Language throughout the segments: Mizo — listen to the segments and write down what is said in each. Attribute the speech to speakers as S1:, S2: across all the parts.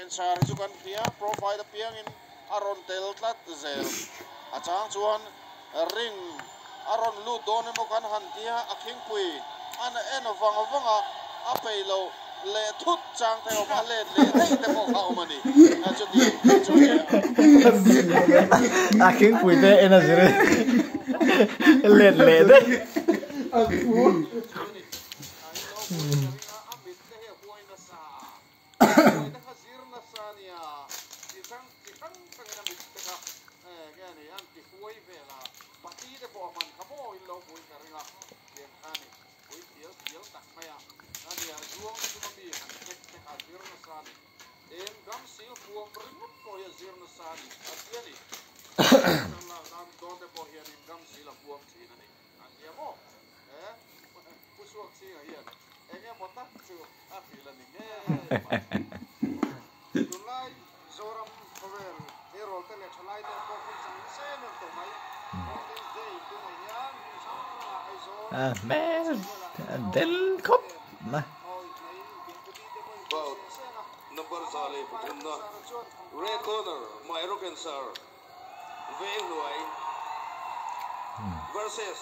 S1: Roken Sar hi chu kan hria, profile apiangin a rawn tel tlat zel. A chang chuan ring a rawn lut dawn emaw kan han tia, a khingpui an en vang vang a, a peih loh leh thut chang te awm a, let leh daih te pawh kha awm a ni. Chuti chu nia.
S2: A khingpui te en a zir let leh daih.
S1: A mit te hi a huai nasa a, huai te kha zir nasa a nia, chi hrang chi hrang hrangin a mit te kha nge a ni an ti huai vel a, pati te pawh a hman kha maw in lo hmuin ka ring a, tiang kha a ni, pui thial thial tak mai a, a nia zuang na chunga mi han hnek te kha a zir nasa a ni, eng gam sil huam ringawt pawh hi a zir nasa a ni, a ti a ni, lak nan dawn te pawh hianin gam sil a huam thin a ni, an tia maw he Pu Suak Chhinga hian eng emaw tak chu a hrilh a ni ngei mai. Tunlai Zoram khawvel tleirawl te leh thalai te pawh hun chang nasa em em tawh mai. Valentine's Day tunah hian hmun hrang hrangah Aizawl,
S2: A hmel a del khawp mai.
S3: Bout number 103 na Red Corner Mai Rockensar Veng Hnuai versus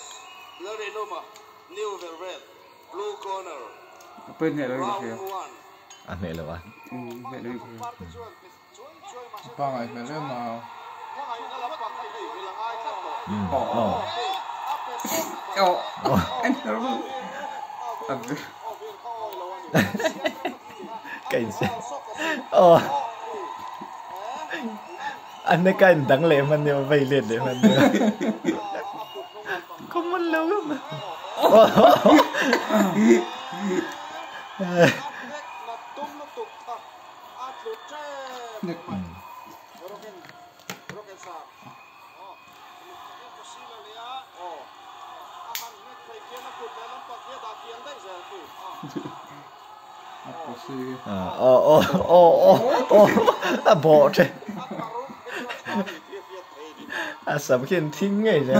S3: Lalrinawma New Velvet Blue Corner Round 1.
S2: A hneh lo a.
S4: Pangai hmel em a.
S2: Ka in aw a hne ka in dang leh hman nia vei let leh hman nia common lo em aw aw aw aw a bawh the a sam khi an thing ngei zel a.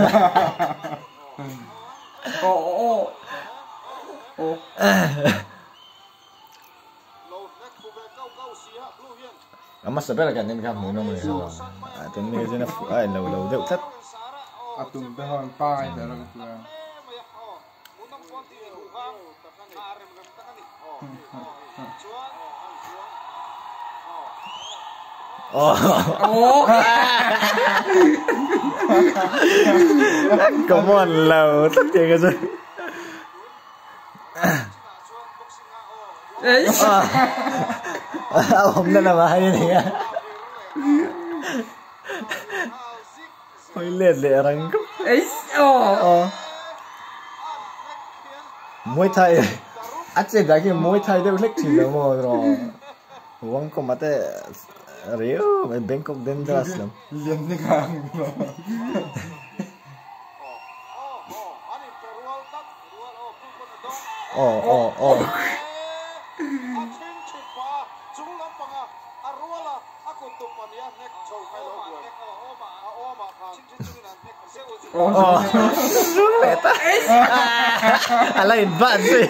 S2: A hmasa ber kan en kha hmuh nawm a ni lo a tun mi hian a fuh a inlo lo deuh tlat.
S4: A tum te ho an pangai hle rawh ka tia.
S2: Come on lo tlat tiang kha chu. A awmna lamah hian a ni a hawi let leh rang khawp Muay Thai a chet dan khi Muay Thai deuh hlek thin lo maw rawh Wangkawm a te riau mai Bangkok Dangerous lam. Aw aw aw. Aw leh ta a la in ban zui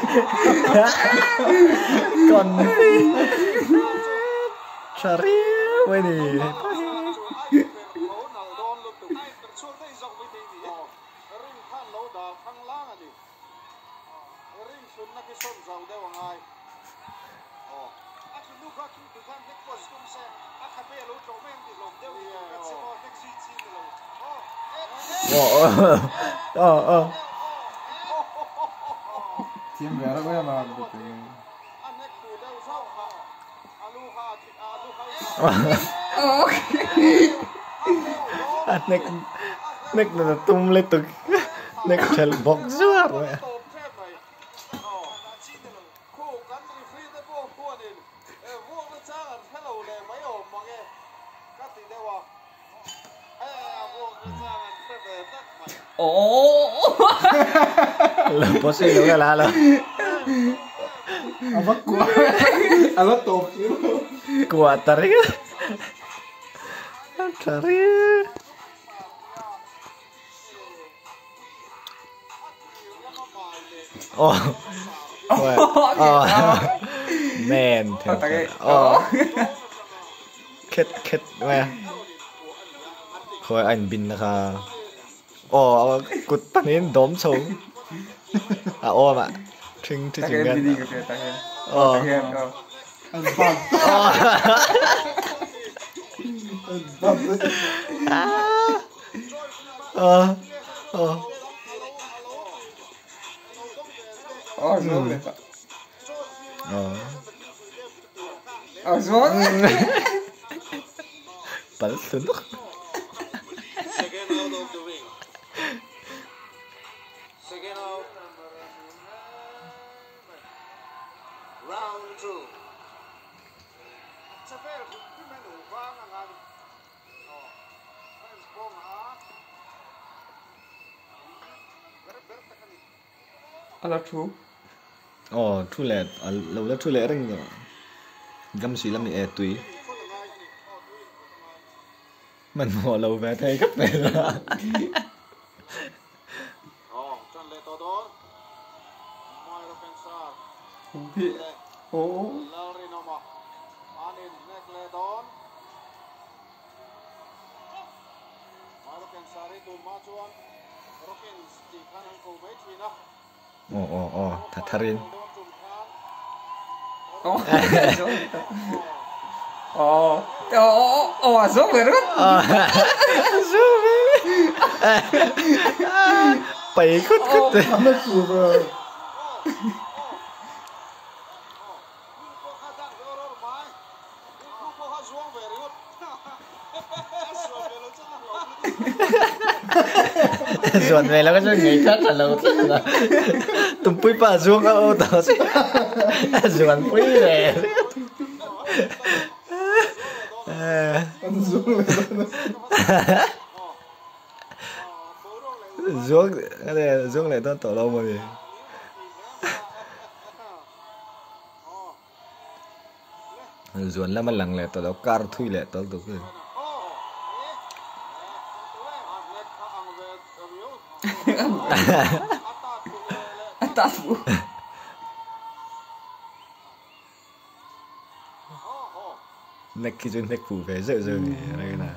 S2: kawn tha riau a ni hepa hi. Aw aw. A hnek hnek na tum lutuk hnek thelh bawk zuar mai a. Lo pawh lo ka la lo.
S4: A va kuah a la tawp chu.
S2: Kuah ta ring a. Tha ring. Oh. Oh. Man. Oh. khet khet mai a. Khawi a inbin na kha aw kut pahnihin dawm chho a awm a thing thi chung hian aw aw aw Pal thlu nawk. Aw thu leh lo la thu leh reng gam si lam ni e tui hmanhmawh lo ve thei khawp mai la. Aw aw aw tha thar in. Pai khut khut te. Zuan ve lo ka chuan ngei kha tha lo tlat a. Tumpui pa zuang a aw tawh che. A zuan pui ve. Zuang zuang leh dawn tawh lo maw ni. Zuan lama lang leh tawh lo kar thui leh tawlh duh khi. Nek khi chu nek fuh ve zeuh zeuh ni reng a.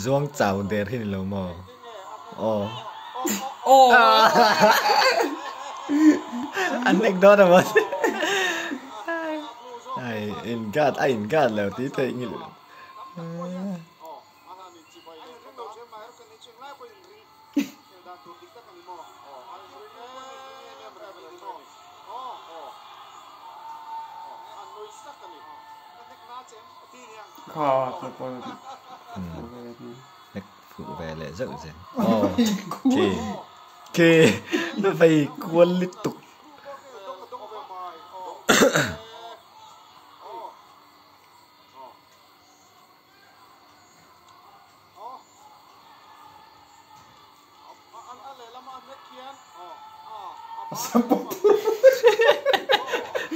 S2: Zuang chau der hi ni lo maw? Aw. An nek dawn a maw? Ai in guard a in guard lo tih theih ngilh. Fuh ve leh zeuh zel. Aw khi khi vei kual lutuk.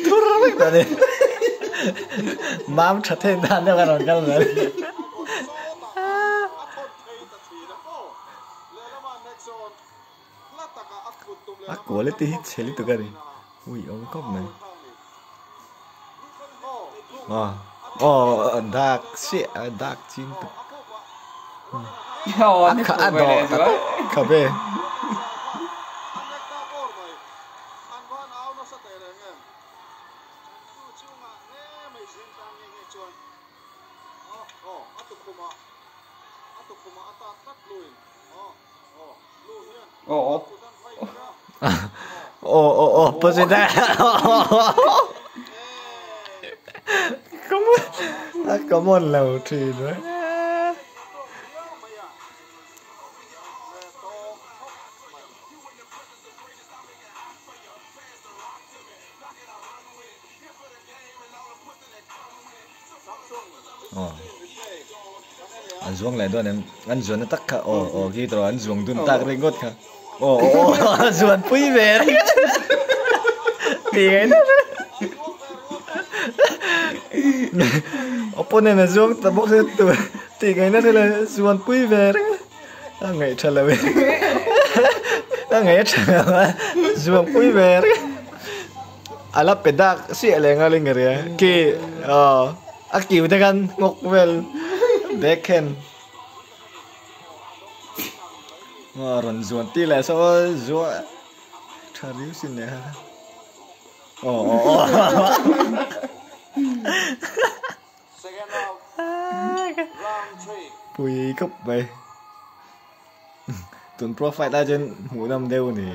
S2: Thur vek ta ni. Mam tha theih dan deuh a rawn kal mai. A quality hi chhe lutuk a ni. Ui awm khawp mai. Aw aw dak chiah dak ching tak. A kha a dawh ta tak khawp e. Aw aw aw president a common lo thin mai. Aw an zuang leh dawn em an zuan na tak kha aw aw khi tawh an zuang dun tak ringawt kha aw aw aw a zuan pui ve ringawt ti ngai deuh opponent a zuang ta bawk se tu ti ngai na thil a zuan pui ve ringawt a ngaih tha lo e. Na ngai tha zuang pui ve ri ala pe dak si le nga ling ri ki a kiu te kan ngok vel backhand ron zuan ti le so zua tha riu sin le ha oh
S1: Second of round 3.
S2: Pui khop mai tun profile ta chen hmu nam deuh ni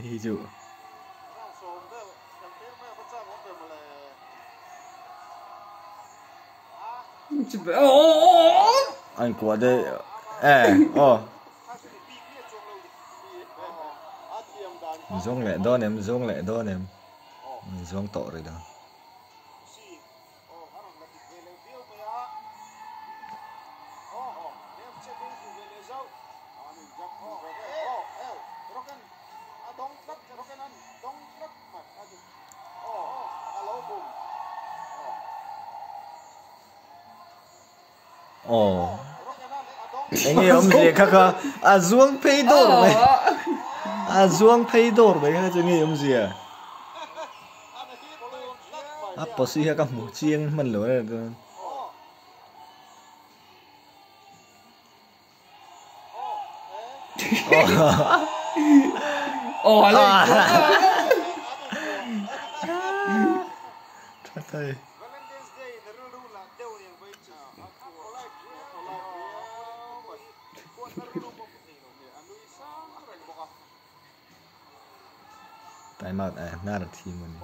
S2: hi chu
S1: Round sawm vel kan tir mai a chak awm ve mawle.
S2: An kuah de e aw zawng leh dawn em zawng leh dawn em zawng tawh rih lo. Aw eng nge awmzia kha kha a zuang phei dawr mai a zuang phei dawr mai kha chu nge awmzia a posi kha ka hmu chiang hman lo a chuan
S4: Aw a lo
S2: tha thei. Time out eh hnar a thi maw ni.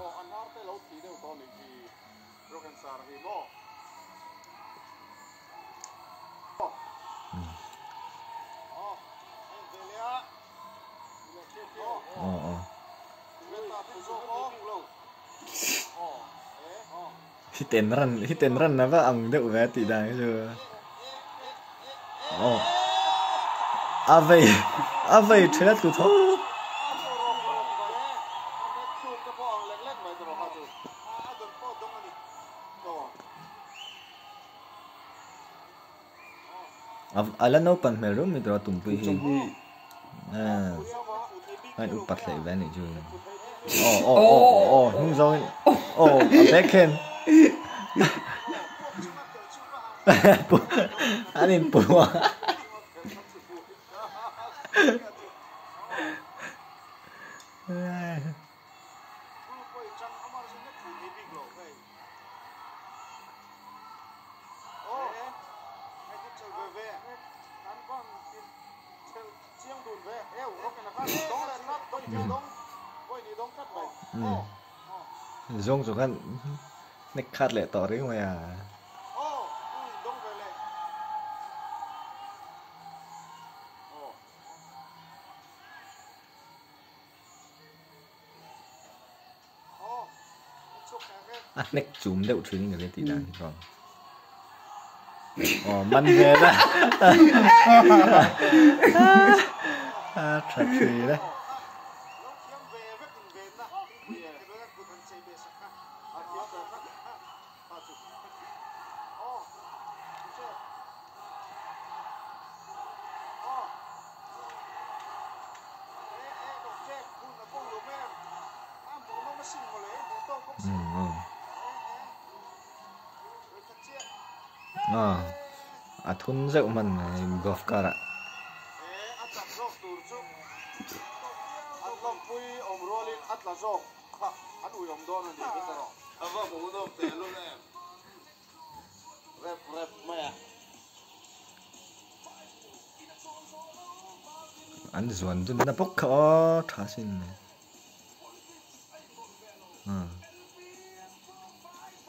S2: Aw aw. Hit and run hit and run a va ang deuh ve a tih dan hi chu. Aw a vei a vei then a tlu tho. A la naupang hmel rum mai tur a tumpui hi a in upat hleih ve a nih chu aw aw aw aw hnung zawngin aw a backhand an inpu a. Zawng chu khan hnek khat leh tawh reng mai a. A hnek chum deuh thin in ka ring tih dan hi chuan. Aw man ve la. A tha thin e. A thun zeuh hman golf car ah. An zuan dun na bawk kha aw tha sin le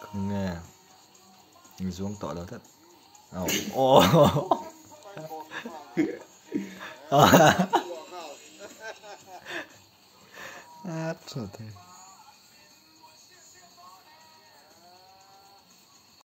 S2: không nghe zuang tawh lo tlat aw aw a tha thei.